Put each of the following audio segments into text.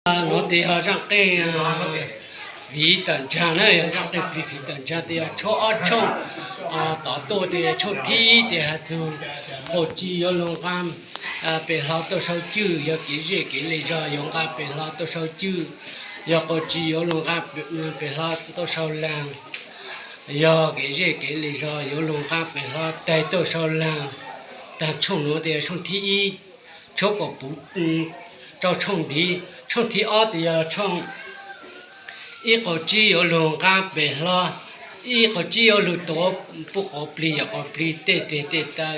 Nuav tes yog zaaj qeej fiv tawm ntsaag na, yog zaaj qeej plig fiv tawm ntsaag tes yog tshuab ob tshooj tod tuaj tes yog tshooj thib ib tes has txug qaum tsi yuav lug nqaa pem hlo tuaj sau cwj, yog kev zej kev le zog yuav nqaa pem hlo tuaj sau cwj, yog qaum tsi yuav lug nqaa pem hlo tuaj sau laag, yog kev zej kev le zog yuav lug nqaa pem hlo taag tuaj sau laag. Taag tshooj nuav tes yog tshooj thib ib, tshuab kaum puv rau tshooj ntiv. Tshooj thib ob tes yog tshooj ib qaum tsib yuav lug nqaa pem hlo, ib qaum tsib yuav lug tuav puj quav plig yawm quav plig tej teg tej taw,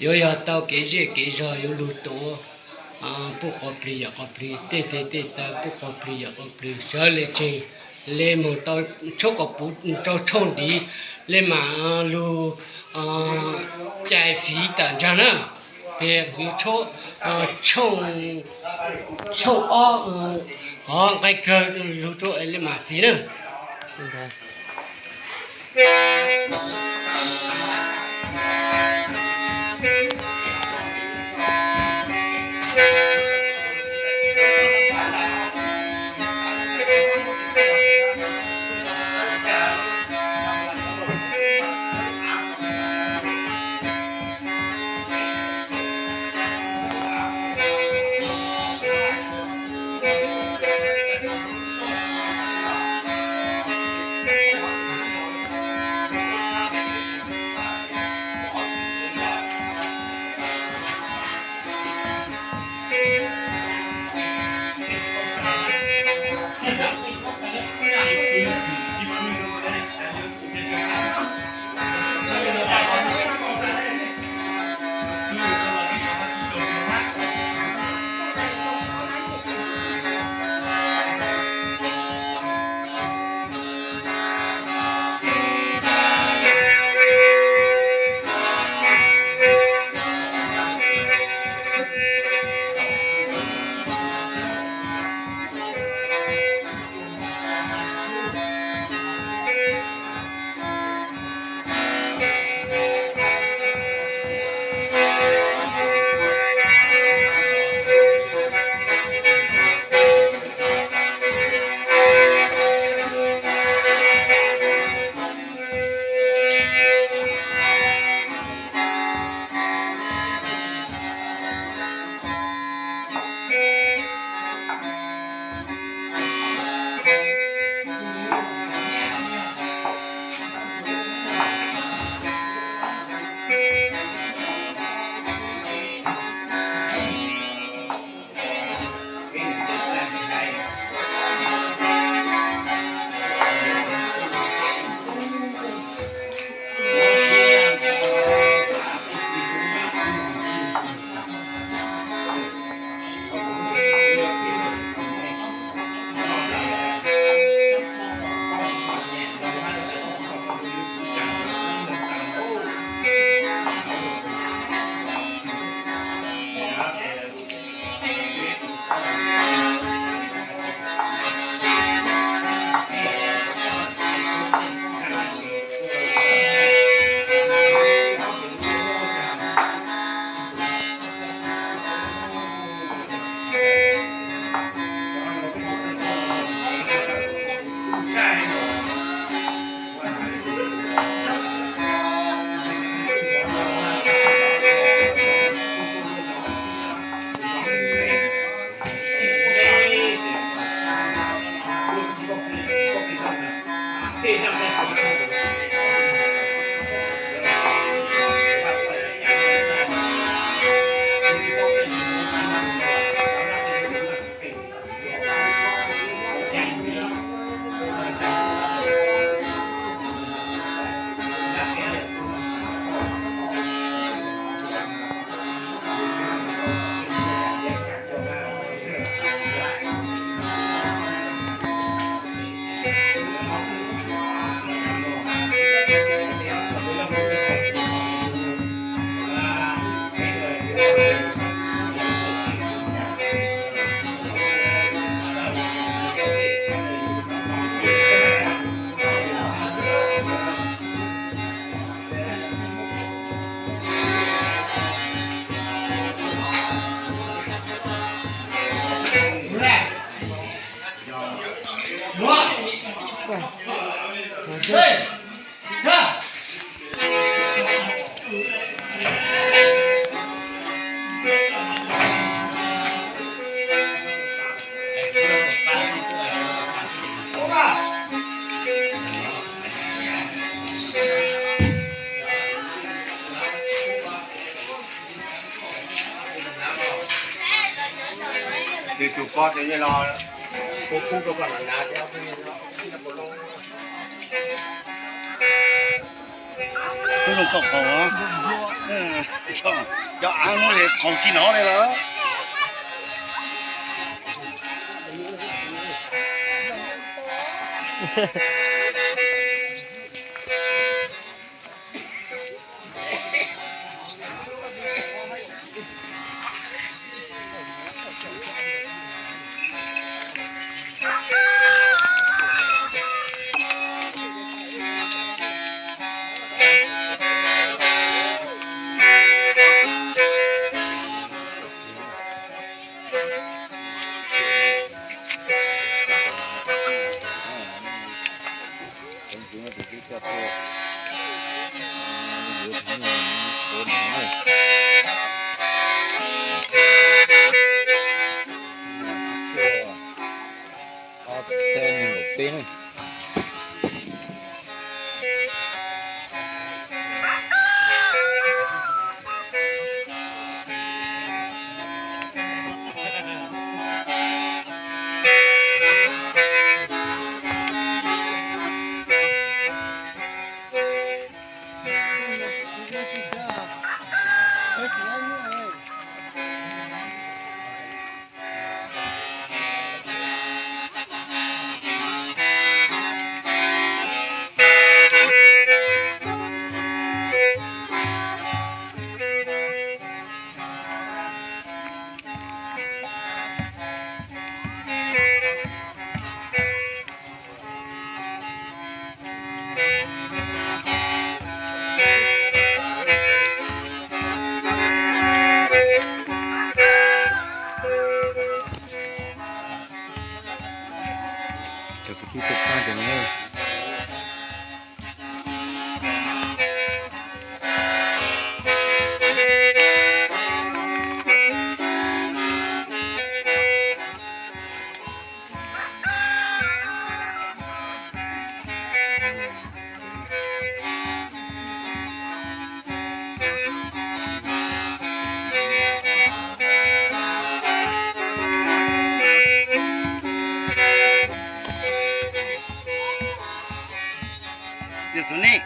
yuav yog tau kev zej kev zog yuav lug tuav puj quav plig yawm quav plig tej teg tej taw, puj quav plig yawm quav plig sawv le tseg, le moog tau tshuab kaum puv rau tshooj ntiv, le maam lug cais fiv tawm ntsaag na. Tes kuv tshuab tshooj ob hov nqaij kawg lug rua le maam fiv na. Tus ko ces los pub pub rau koj hnav hnav thiab. Tub zoo txaus qaum, cov av no qaum tsis hnov li lawm. Ob txhiab nees nkaum peb na. Cov kwv tij tuaj pab cov no. Yog tus nej